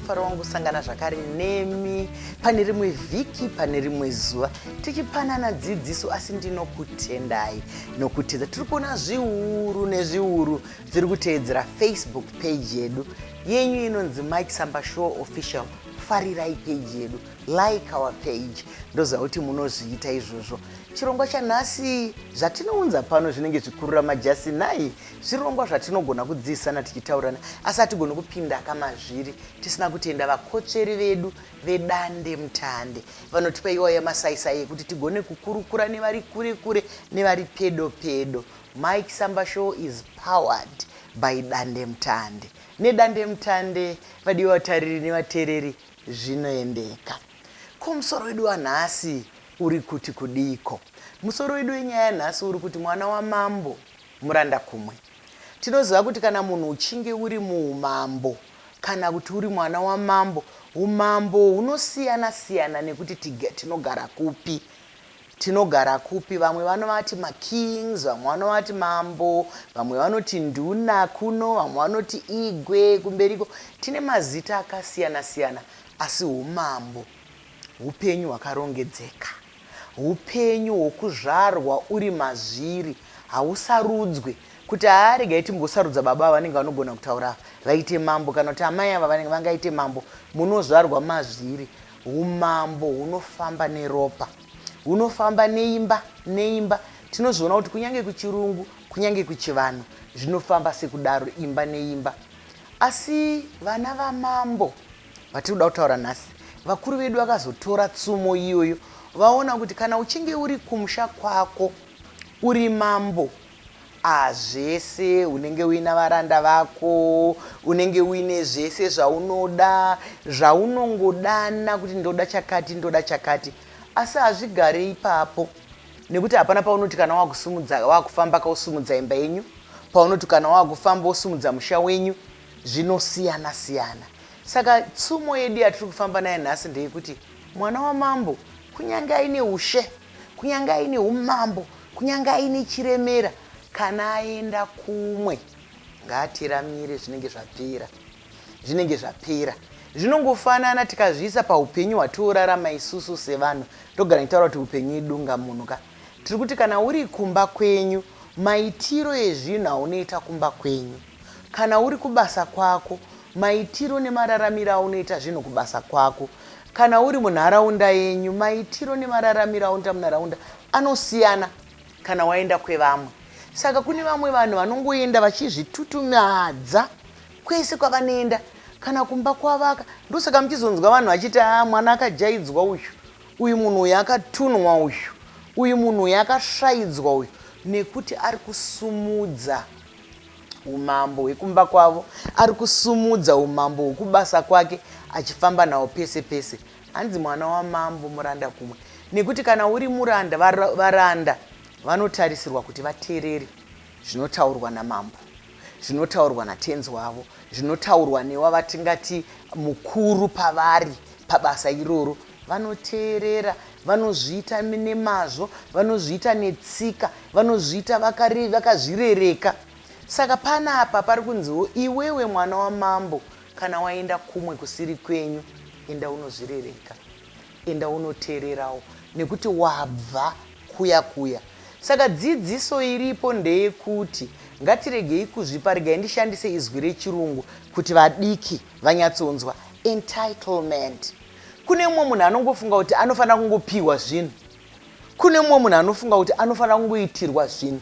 Mufaro wangu kusangana zvakare nemi pane rimwe vhiki, pane rimwe zuva, tichipanana dzidziso. Asi ndinokutendai nokutedza. Tiri kuona zviuru nezviuru zviri kuteedzera Facebook page yedu yenyu inonzi Mike Samba Show Official. Farirai page yedu, like our page. Ndoziva kuti munozviita izvozvo. Chirongwa chanhasi, zvatinounza pano zvinenge zvikurura majasi nhai, zvirongwa zvatinogona kudzidzisana tichitaurana, asi hatigoni kupinda kamazviri tisina kutenda vakotsveri vedu vedande mutande vanotipa iwaya masaisai ekuti tigone kukurukura nevari kure kure nevari pedo pedo. Mike Samba Show is powered by Dande Mutande. Nedande mutande, vadiwa vatariri nevateereri, zvinoendeka. Ko musoro wedu wanhasi uri kuti kudiiko? Musoro wedu wenyaya nhasi uri kuti mwana wamambo muranda kumwe. Tinoziva kuti kana munhu uchinge uri muumambo kana kuti uri mwana wamambo, umambo hunosiyana siyana nekuti tinogara kupi. Tinogara kupi? Vamwe vanovati makings, vamwe vanovati mambo, vamwe vanoti nduna kuno, vamwe vanoti igwe kumberiko. Tine mazita akasiyana siyana, asi umambo upenyu hwakarongedzeka, upenyu hwokuzvarwa uri mazviri, hausarudzwe kuti haa, regai timbosarudza baba ava vanenge vanogona kutaura vaite mambo, kana kuti amai ava vanenge vangaite mambo. Munozvarwa mazviri. Umambo hunofamba neropa, hunofamba neimba neimba. Tinozviona kuti kunyange kuchirungu, kunyange kuchivanhu, zvinofamba sekudaro, imba neimba. Asi vana vamambo vatiri kuda kutaura nhasi, vakuru vedu vakazotora tsumo iyoyo vaona kuti kana uchinge uri kumusha kwako uri mambo, zvese unenge uina varanda vako, unenge uine zvese zvaunoda, zvaunongodana kuti ndoda chakati, ndoda chakati. Asi hazvigare ipapo, nekuti hapana paunoti kana wakusumudza, wakufamba kausumudza imba yenyu, paunoti kana wakufamba usumudza musha wenyu, zvinosiyana siyana. Saka tsumo yedu yatiri kufamba nayo nhasi ndeyekuti mwana wamambo, kunyange aine ushe, kunyange aine umambo, kunyange aine chiremera, kana aenda kumwe ngaateramire, zvinenge zvapera, zvinenge zvapera. Zvinongofanana tikazviisa paupenyu hwatiorarama isusu sevanhu. Ndogara ndichitaura kuti upenyu idunga munhu ka. Tiri kuti kana uri kumba kwenyu, maitiro ezvinhu aunoita kumba kwenyu, kana uri kubasa kwako, maitiro nemararamiro aunoita zvinhu kubasa kwako, kana uri munharaunda yenyu, maitiro nemararamiro aunoita munharaunda anosiyana kana waenda kwevamwe. Saka kune vamwe vanhu vanongoenda vachizvitutumadza kwese kwavanoenda, kana kumba kwavaka. Ndosaka muchizonzwa vanhu vachiti, a, mwana akajaidzwa uyu, uyu munhu uyu akatunwa uyu, uyu munhu uyu akasvaidzwa uyu, nekuti ari kusumudza umambo hwekumba kwavo, ari kusumudza umambo hwekubasa kwake achifamba nawo pese pese. Hanzi mwana wamambo muranda kumwe, nekuti kana uri muranda, varanda vanotarisirwa kuti vateerere zvinotaurwa namambo, zvinotaurwa natenzi wavo, zvinotaurwa newavatingati mukuru pavari pabasa iroro. Vanoteerera, vanozviita nemazvo, vanozviita netsika, vanozviita vakazvirereka. Saka panapa pari kunziwo iwewe mwana wamambo, kana waenda kumwe kusiri kwenyu, enda unozvirereka, enda unoteererawo, nekuti wabva kuya kuya. Saka dzidziso iripo ndeyekuti ngatiregei kuzvipa, regai ndishandise izwi rechirungu kuti vadiki vanyatsonzwa, entitlement. Kune mumwe munhu anongofunga kuti anofanira kungopiwa zvinhu, kune mumwe munhu anofunga kuti anofanira kungoitirwa zvinhu,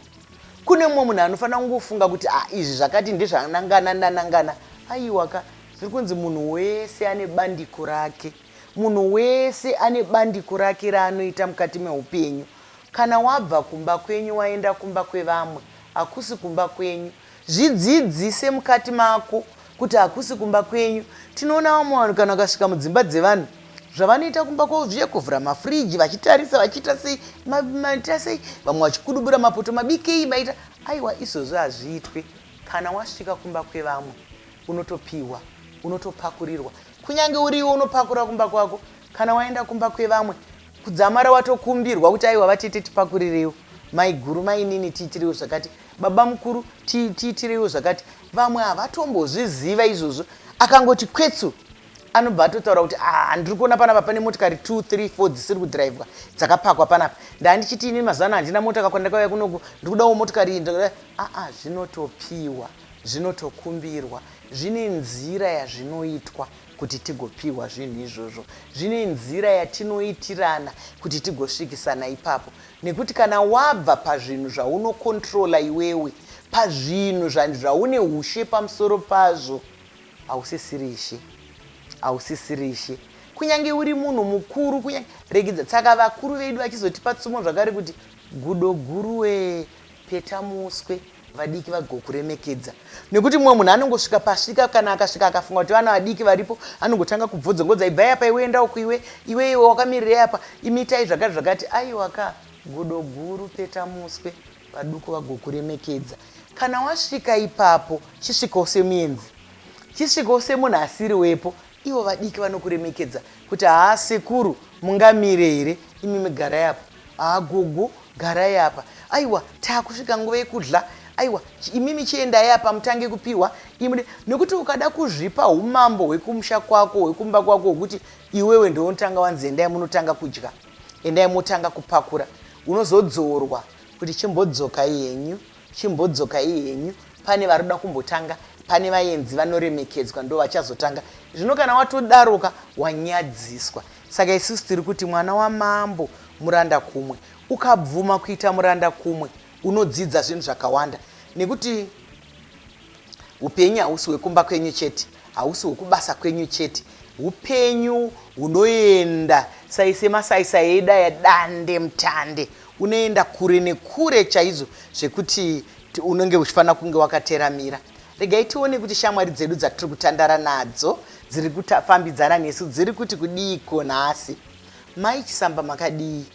kune mumwe munhu anofanira kungofunga kuti ah, izvi zvakati ndezvanangana nanangana. Aiwa ka, zviri kunzi munhu wese ane bandiko rake, munhu wese ane bandiko rake raanoita mukati meupenyu. Kana wabva kumba kwenyu waenda kumba kwevamwe, hakusi kumba kwenyu. Zvidzidzise mukati mako kuti hakusi kumba kwenyu. Tinoona vamwe vanhu kana vakasvika mudzimba dzevanhu, zvavanoita kumba kwavo zviye kuvhura mafiriji vachitarisa, vachiita sei, maita sei, vamwe vachikudubura mapoto, mabikei maita. Aiwa, izvozvo hazviitwe. Kana wasvika kumba kwevamwe unotopiwa, unotopakurirwa. Kunyange uriwe unopakura kumba kwako, kana waenda kumba kwevamwe, kudzamara watokumbirwa kuti aiwa vatete tipakurireiwo, maiguru mainini tiitireiwo zvakati, baba mukuru tiitireiwo zvakati. Vamwe havatombozviziva izvozvo, akangoti kwetsu. Anobva atotaura kuti, ah, ndiri kuona panapa pane motikari 2 3 4 dzisiri kudhiraivhwa dzakapakwa panapa. Ndandichiti ini mazano handina mota kakwandakauya kunoku, ndiri kudawo motikari iyi. Aa, zvinotopiwa, zvinotokumbirwa, zvine nzira yazvinoitwa kuti tigopiwa zvinhu izvozvo. Zvine nzira yatinoitirana kuti tigosvikisana ipapo. Nekuti kana wabva pazvinhu zvaunokontrola iwewe, pazvinhu zvaune ushe pamusoro pazvo, hausisiri ishe, hausisiri ishe. Kunyange uri munhu mukuru, kunyange regedza. Saka vakuru vedu vachizotipa tsumo zvakare kuti gudo guruwe peta muswe vadiki vagokuremekedza. Nekuti mumwe munhu anongosvika pasvika, kana akasvika akafunga kuti vana vadiki varipo, anongotanga kubvodzongodza, ibvai apa iwe, enda uku iwe, iwe iwe wakamirirei apa, imi itai zvakati zvakati. Aiwa ka, gudo guru peta muswe vaduku vagokuremekedza. Kana wasvika ipapo, chisvikawo semuenzi, chisvikawo semunhu asiri wepo, ivo vadiki vanokuremekedza kuti haa sekuru mungamire here, imimi garai apa, haa gogo garai apa, aiwa taakusvika nguva yekudla, aiwa imimi chiendai apa mutange kupiwa imwe. Nekuti ukada kuzvipa umambo hwekumusha kwako, hwekumba kwako, hwekuti iwewe ndounotanga wanzi endai munotanga kudya, endai motanga kupakura, unozodzorwa kuti chimbodzokai henyu, chimbodzokai henyu, pane varikuda kumbotanga, pane vaenzi vanoremekedzwa ndo vachazotanga. Zvino kana watodaroka wanyadziswa. Saka isusu tiri kuti mwana wamambo muranda kumwe. Ukabvuma kuita muranda kumwe unodzidza zvinhu zvakawanda, nekuti upenyu hausi hwekumba kwenyu chete, hausi hwekubasa kwenyu chete. Upenyu hunoenda semasaisai edu aya dande mutande, unoenda kure nekure chaizvo zvekuti unenge uchifanira kunge wakateramira. Regai tione kuti shamwari dzedu dzatiri kutandara nadzo dziri kufambidzana nesu dziri kuti kudiiko nhasi. Mai Chisamba makadii?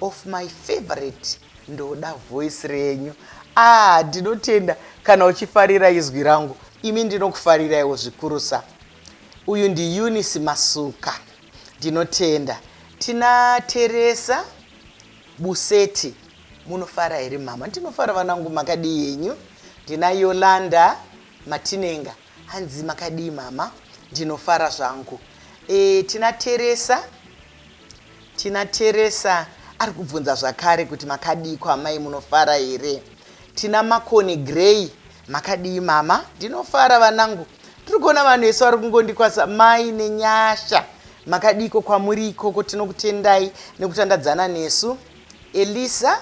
Of my favorite, ndoda voice renyu. Ah, ndinotenda kana uchifarira izwi rangu. Imi ndinokufariraiwo zvikurusa. Uyu ndi Eunice Masuka, ndinotenda. Tina Teresa Buseti, munofara here mama? Ndinofara vanangu, makadii henyu? Ndina Yolanda Matinenga, hanzi makadii mama? Ndinofara zvangu. Tina Teresa, Tina Teresa ari kubvunza zvakare kuti makadii kwamai, munofara here? Tina Makoni Grey, makadii mama? Ndinofara vanangu. Tiri kuona vanhu vese vari kungondikwasa. Mai nenyasha, makadiko kwamuri ikoko? Tinokutendai nekutandadzana nesu. Elisa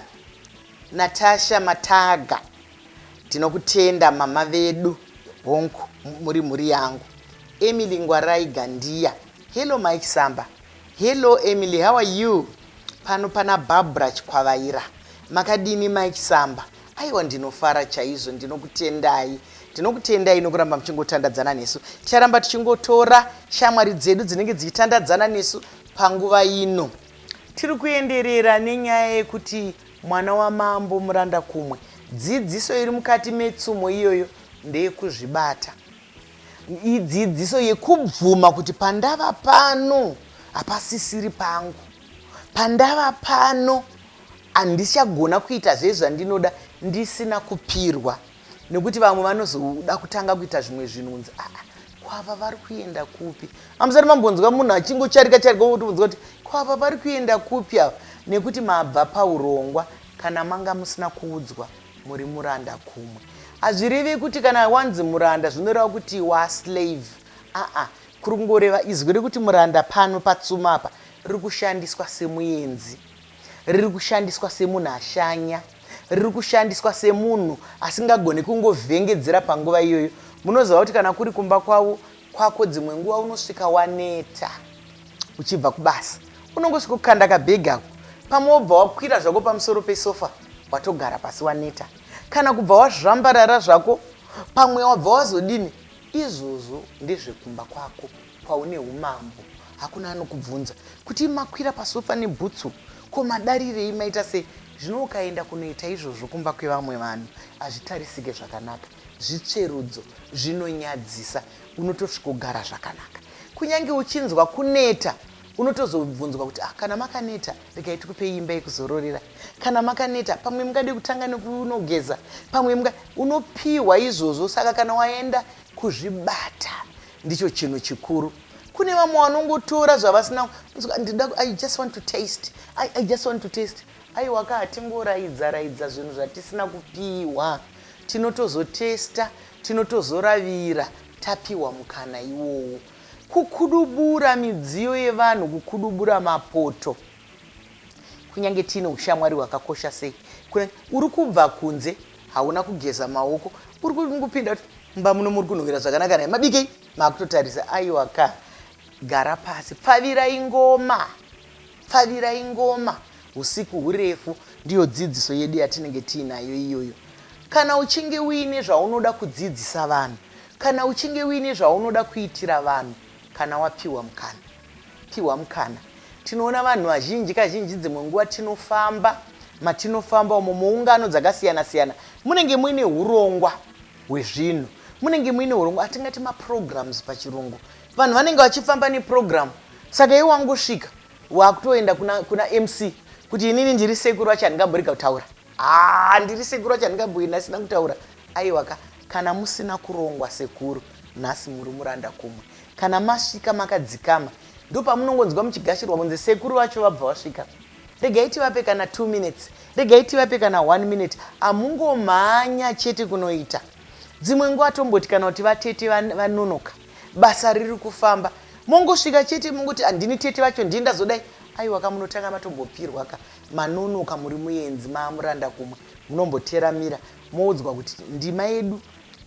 Natasha Mataga, tinokutenda mama vedu, hongu muri mhuri yangu. Emily Ngwarai Gandiya, hello Mike Samba. Hello Emily, how are you? Pano pana Barbara Chikwavaira, makadini Mike Samba? Aiwa ndinofara chaizvo, ndinokutendai. Tinokutendai nokuramba muchingotandadzana nesu. Ticharamba tichingotora shamwari dzedu dzinenge dzichitandadzana nesu panguva ino. Tiri kuenderera nenyaya yekuti mwana wamambo muranda kumwe. Dzidziso iri mukati metsumo iyoyo ndeyekuzvibata. Idzidziso yekubvuma kuti pandava pano hapasisiri pangu. Pandava pano handichagona kuita zvese zvandinoda ndisina kupirwa. Nekuti vamwe vanozoda kutanga kuita zvimwe zvinhu kunzi aa kwava vari kuenda kupi? Hamusati mambonzwa munhu achingo charika charika wotobvunzwa kuti kwava vari kuenda kupi ava? Nekuti mabva paurongwa kana manga musina kuudzwa muri muranda kumwe. Hazvirevi kuti kana wanzi muranda zvinoreva kuti wa slave. Aa, kuri kungoreva izwi rekuti muranda pano patsuma apa riri kushandiswa semuenzi, riri kushandiswa semunhu ashanya, riri kushandiswa semunhu asingagoni kungovhengedzera panguva iyoyo. Munoziva kuti kana kuri kumba kwavo kwako dzimwe nguva unosvika waneta uchibva kubasa, unongosvika kukanda kabhegi ako pamwe wobva wakwira zvako pamusoro pesofa watogara pasi waneta, kana kubva wazvambarara zvako pamwe wabva wazodini. Izvozvo ndezvekumba kwako kwaune umambo, hakuna anokubvunza kuti makwira pasofa nebhutsu ko madarirei maita sei. Zvino ukaenda kunoita izvozvo kumba kwevamwe vanhu hazvitarisike zvakanaka, zvitsverudzo, zvinonyadzisa. Unotosvikogara zvakanaka kunyange uchinzwa kuneta unotozobvunzwa kuti ah, kana makaneta regai tikupei imba yekuzororera, kana makaneta pamwe mungade kutanga nekunogeza, pamwe unopiwa izvozvo. Saka kana waenda, kuzvibata ndicho chinhu chikuru. Kune vamwe vanongotora zvavasina. I just want to taste, I just want to taste. Aiwa ka, hatingoraidza raidza zvinhu zvatisina kupiwa. Tinotozotesta, tinotozoravira tapiwa mukana iwowo. Kukudubura midziyo yevanhu, kukudubura mapoto, kunyange tiine ushamwari hwakakosha sei, uri kubva kunze, hauna kugeza maoko, uri kungopinda kuti mumba muno muri kunhuhwira zvakanaka nai, mabikei, makutotarisa. Aiwa ka, gara pasi, pfavirai ngoma, pfavirai ngoma, usiku hurefu. Ndiyo dzidziso yedu yatinenge tiinayo iyoyo. Kana uchinge uine zvaunoda kudzidzisa vanhu, kana uchinge uine zvaunoda kuitira vanhu, kana wapiwa mukana, piwa mukana. Tinoona vanhu vazhinji, kazhinji dzimwe nguva tinofamba, matinofamba umo muungano dzakasiyana siyana, munenge muine urongwa hwezvinhu, munenge muine urongwa, atingati maprograms pachirungu. Vanhu vanenge vachifamba neprogram. Saka iwe wangosvika, wakutoenda kuna MC kuti inini ndiri sekuru vacho, handingamborega kutaura. Ha, ndiri sekuru vacho, handingamboenda asina kutaura. Aiwaka, kana musina kurongwa sekuru, nhasi muri muranda kumwe. Kana masvika makadzikama, ndopamunongonzwa muchigashirwa kunzi sekuru vacho vabva vasvika, regai tivape kana 2 minutes, regai tivape kana 1 minute. Hamungomhanya chete kunoita. Dzimwe nguva tomboti kana kuti vatete vanonoka, basa riri kufamba, mongosvika chete mongoti, "Handini tete vacho, ndini ndazodai." Aiwa ka, munotanga matombopirwa ka. Manonoka, muri muenzi, maamuranda kumwe, munomboteramira, moudzwa kuti ndima yedu,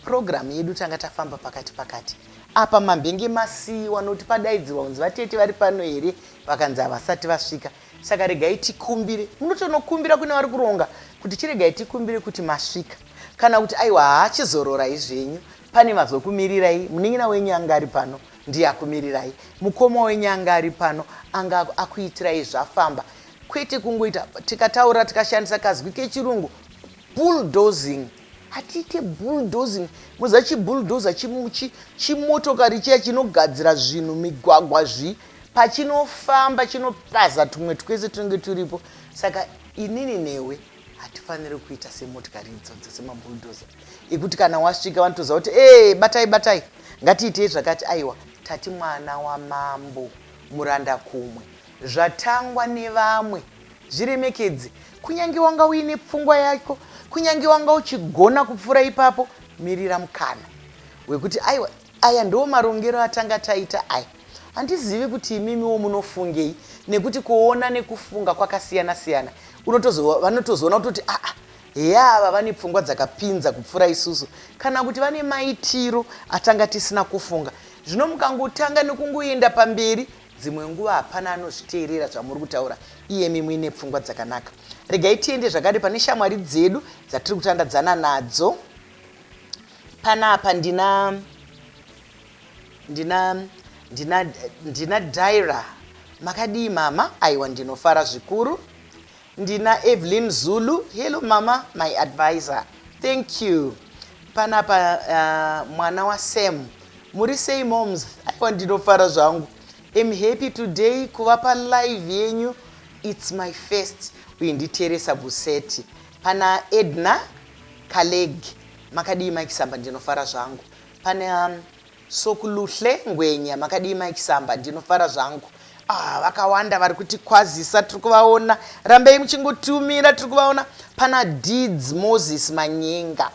purogiramu yedu, tanga tafamba pakati pakati apa, mambenge masiyiwa nokuti padaidzirwa kunzi vatete vari pano here, vakanzi havasati vasvika, saka regai tikumbire. Munotonokumbira kune vari kuronga kuti chiregai tikumbire kuti masvika, kana kuti aiwa, haachizororai zvenyu, pane vazokumirirai. Munin'ina wenyu anga ari pano, ndiye akumirirai. Mukoma wenyu anga ari pano, anga akuitirai zvafamba. Kwete kungoita, tikataura tikashandisa kazwi kechirungu, bulldozing. Hatiite bulldozing. Muziva chibulldozer, chimotokari chiya chinogadzira zvinhu, migwagwa, zvi pachinofamba chinopaza tumwe twese tunenge turipo. Saka inini newe hatifaniri kuita semotikari idzodzo, semabulldozer ekuti kana wasvika vanotoziva kuti e, batai, batai, ngatiitei zvakati. Aiwa, tati mwana wamambo muranda kumwe. Zvatangwa nevamwe zviremekedze. Kunyange wanga uine pfungwa yako, kunyange wanga uchigona kupfuura ipapo, mirira mukana wekuti aiwa, aya ndo marongero atanga taita aya, handizivi kuti imimiwo munofungei, nekuti kuona nekufunga kwakasiyana siyana. Vanotozoona kutoti aa, heava vane pfungwa dzakapinza kupfuura isusu, kana kuti vane maitiro atanga tisina kufunga. Zvino mukangotanga nekungoenda pamberi, dzimwe nguva hapana anozviteerera zvamuri kutaura, iyemi muine pfungwa dzakanaka. Regai tiende zvakare pane shamwari dzedu dzatiri kutandadzana nadzo panapa. Ndina Daira. Makadii mama? Aiwa, ndinofara zvikuru. Ndina Evelyn Zulu. Hello mama, my advisor, thank you. Panapa mwana waSam, muri sei moms? Aiwa, ndinofara zvangu. Am happy today kuva palive yenyu, it's my first. Uye ndiTeresa Buseti. Pana Edna Kaleg, makadii maikisamba? Ndinofara zvangu. Pane Sokuluhle Ngwenya, makadii maikisamba? Ndinofara zvangu. Ah, vakawanda vari kutikwazisa, tiri kuvaona, rambei muchingotumira, tiri kuvaona. Pana Deeds Moses Manyenga,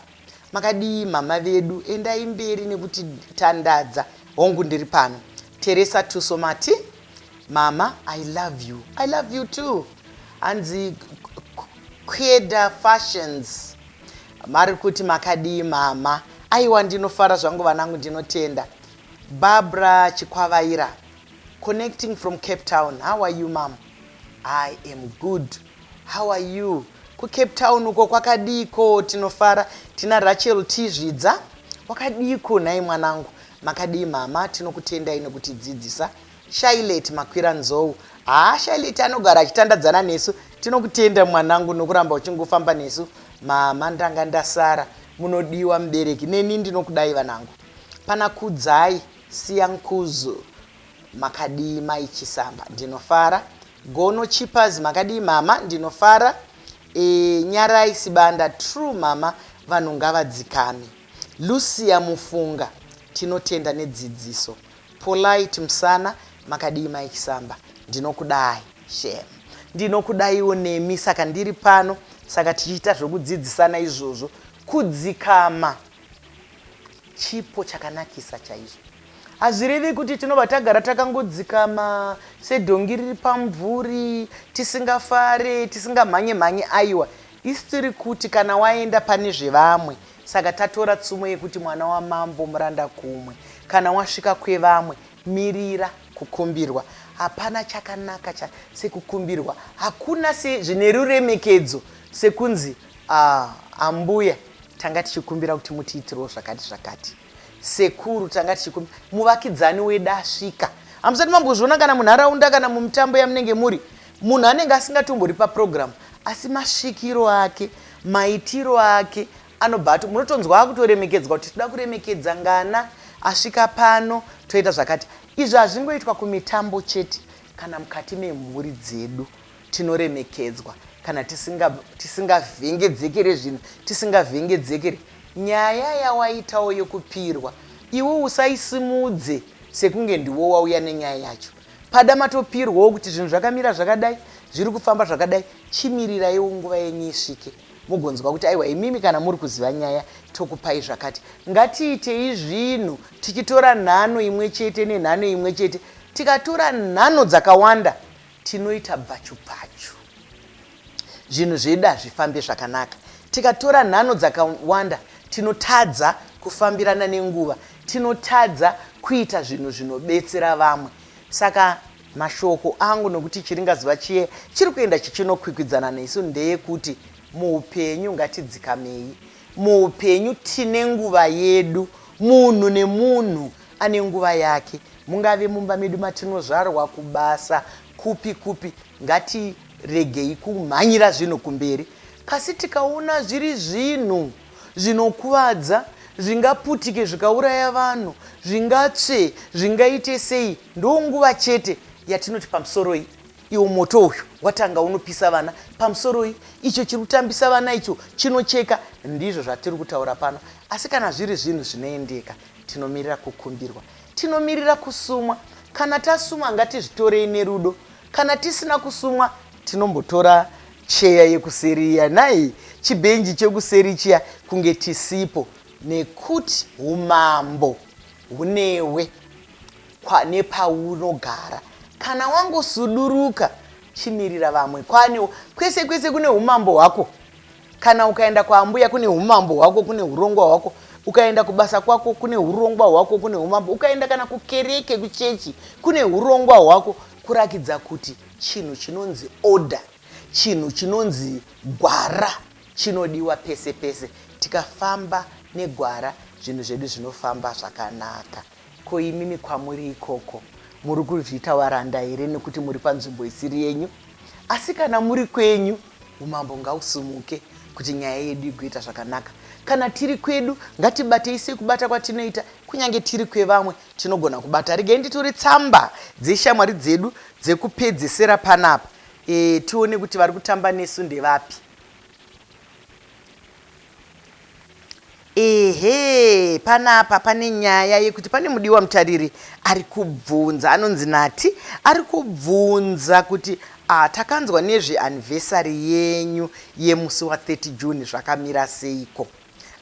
makadii mama vedu? Endai mberi nekuti tandadza. Hongu, ndiri pano. Teresa Tusomati, mama, I love you. I love you too. Hanzi Kweda Fashions mari kuti makadii mama? Aiwa, ndinofara zvangu vanangu, ndinotenda. Barbara Chikwavaira, connecting from Cape Town, how are you mam? I am good, how are you? KuCape Town uko kwakadiko? Tinofara. Tina Rachel Tizvidza, wakadiko nhai mwanangu? Makadii mama? Tinokutendai nekutidzidzisa. Shailet Makwira Nzou, haa, Shailet anogara achitandadzana nesu. Tinokutenda mwanangu nokuramba uchingofamba nesu. Mama, ndanga ndasara. Munodiwa mubereki, neni ndinokudai vanangu. Pana Kudzai Siyankuzu, makadii mai Chisamba? Ndinofara. Gono Chipas, makadii mama? Ndinofara. Nyarai Sibanda, true mama, vanhu ngavadzikame. Lucia Mufunga, tinotenda nedzidziso. Polite Musana, makadii Mai Chisamba? Ndinokudai shem. Ndinokudaiwo nemi saka ndiri pano saka tichiita zvokudzidzisana izvozvo. Kudzikama chipo chakanakisa chaizvo. Hazvirevi kuti tinobva tagara takangodzikama sedhongi riri pamumvuri, tisingafare, tisingamhanye mhanye aiwa. Isu tiri kuti kana waenda pane zvevamwe saka tatora tsumo yekuti mwana wamambo muranda kumwe. Kana wasvika kwevamwe mirira kukumbirwa. Hapana chakanaka cha sekukumbirwa. Hakuna se zvine ruremekedzo sekunzi ah, ambuya tanga tichikumbira kuti mutiitirewo zvakati zvakati. Sekuru tanga tichikumbira muvakidzani wedu asvika. Hamusati mambozviona kana munharaunda kana mumitambo yamunenge muri munhu anenge asingatombori paprogram asi masvikiro ake maitiro ake anobva ato munotonzwa akutoremekedzwa kuti toda kuremekedza ngana asvika pano toita zvakati. Izvi hazvingoitwa kumitambo chete kana mukati memhuri dzedu tinoremekedzwa kana tisingavhengedzekere zvinhu tisingavhengedzekere nyaya yawaitawo yekupirwa iwe usaisimudze sekunge ndiwo wauya nenyaya yacho pada matopirwawo kuti zvinhu zvakamira zvakadai zviri kufamba zvakadai chimiriraiwo nguva yenyu isvike mugonzwa kuti aiwa imimi kana muri kuziva nyaya tokupai zvakati ngatiitei zvinhu tichitora nhano imwe chete nenhano imwe chete tikatora nhano dzakawanda Tinoita bvachu pfachu. Zvinhu zvedu hazvifambe zvakanaka. Tikatora nhano dzakawanda tinotadza kufambirana nenguva. Tinotadza kuita zvinhu zvinobetsera vamwe. Saka mashoko angu nokuti chiringazuva chiye chiri kuenda chichinokwikwidzana nesu ndeekuti muupenyu ngatidzikamei. Muupenyu tine nguva yedu. Munhu nemunhu ane nguva yake. Mungave mumba medu matinozvarwa, kubasa, kupi kupi, ngatiregei kumhanyira zvinhu kumberi. Kasi tikaona zviri zvinhu zvinokuvadza, zvingaputike zvikauraya vanhu, zvingatsve, zvingaite sei, ndonguva chete yatinoti pamusoroi iwo moto uyu watanga unopisa vana, pamusoroi icho chiri kutambisa vana icho chinocheka. Ndizvo zvatiri kutaura pano. Asi kana zviri zvinhu zvinoendeka, Tinomirira kukumbirwa. Tinomirira kusumwa. Kana tasumwa ngatizvitorei nerudo. Kana tisina kusumwa tinombotora cheya yekuseri iya nhai, chibhenji chekuseri chiya kunge tisipo nekuti umambo hunewe nepaunogara. Kana wangosuduruka chimirira vamwe. Kwanewo kwese kwese kune umambo hwako. Kana ukaenda kwaambuya kune umambo hwako, kune urongwa hwako. Ukaenda kubasa kwako kune urongwa hwako, kune umambo. Ukaenda kana kukereke, kuchechi kune urongwa hwako, kurakidza kuti chinhu chinonzi order, chinhu chinonzi gwara chinodiwa pese pese. Tikafamba negwara zvinhu zvedu zvinofamba zvakanaka. Ko imimi kwamuri ikoko muri kuzviita varanda here nekuti muri panzvimbo isiri yenyu? Asi kana muri kwenyu Umambo ngausumuke kuti nyaya yedu igoita zvakanaka. Kana tiri kwedu ngatibatei sekubata kwatinoita kunyange tiri kwevamwe tinogona kubata. Regai nditore tsamba dzeshamwari dzedu dzekupedzesera panapa e, tione kuti vari kutamba nesu ndevapi. Ehe, panapa pane nyaya yekuti pane mudiwa mutariri ari kubvunza, anonzi Nati, ari kubvunza kuti ah, takanzwa nezve anniversary yenyu yemusi wa 30 June zvakamira seiko?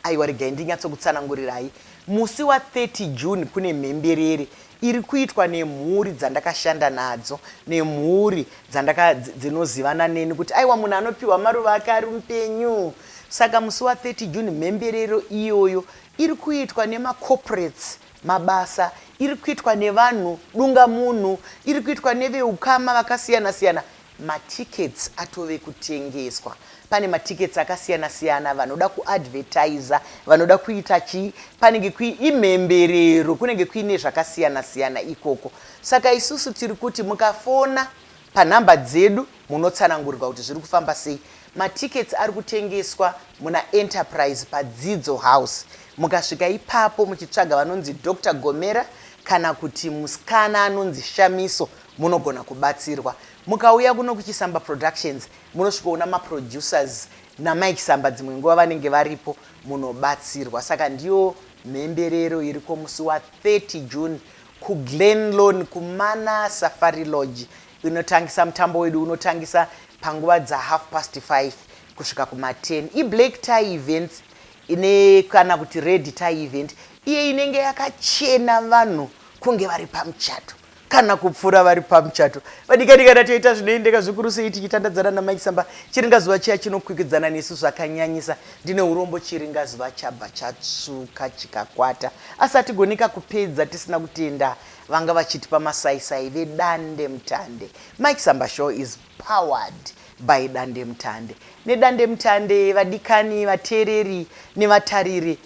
Aiwa, regai ndinyatsokutsanangurirai. Musi wa 30 June kune mhemberere iri kuitwa nemhuri dzandakashanda nadzo nemhuri dzandaka dzinozivana neni kuti aiwa munhu anopiwa maruva ake ari mupenyu saka musi wa 30 June mhemberero iyoyo iri kuitwa nemacorporates mabasa iri kuitwa nevanhu dungamunhu iri kuitwa neveukama vakasiyana siyana Matickets atove kutengeswa. Pane matickets akasiyana siyana vanoda kuadvertiser, vanoda kuita chii, panenge kui imhemberero, kunenge kuine zvakasiyana siyana ikoko. Saka isusu tiri kuti mukafona panhamba dzedu munotsanangurirwa kuti zviri kufamba sei. Matickets ari kutengeswa muna Enterprise paDzidzo House. Mukasvika ipapo muchitsvaga vanonzi Doctor Gomera kana kuti musikana anonzi Shamiso munogona kubatsirwa. Mukauya kuno kuChisamba Productions munosvikoona maproducers naMai Chisamba dzimwe nguva vanenge varipo munobatsirwa. Saka ndiyo mhemberero iriko musi wa 30 June. kuGlen Lorne, kuMana Safari Lodge. Inotangisa mutambo wedu unotangisa panguva dza 5:30 kusvika kuma10. Iblack tie events ine kana kuti red tie event, iye inenge yakachena, vanhu kunge vari pamuchato kana kupfuura vari pamuchato. Vadikani, kana toita zvinoendeka zvikuru sei tichitandadzana naMike Samba, chiringazuva chiya chinokwikwidzana nesu zvakanyanyisa. Ndine urombo, chiringazuva chabva chatsvuka chikakwata, asi hatigonika kupedza tisina kutenda vanga vachitipa masaisai vedande mutande. Mike Samba Show is powered by Dande Mutande. Nedande mutande, vadikani vateereri nevatariri,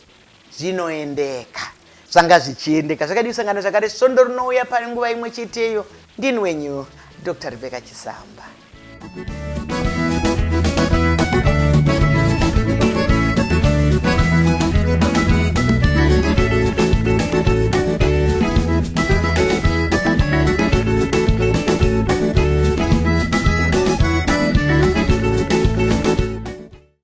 zvinoendeka, zvanga zvichiendeka zvakadii. Kusangana zvakare svondo rinouya pane nguva imwe cheteyo. Ndini wenyu Dr Rebecca Chisamba.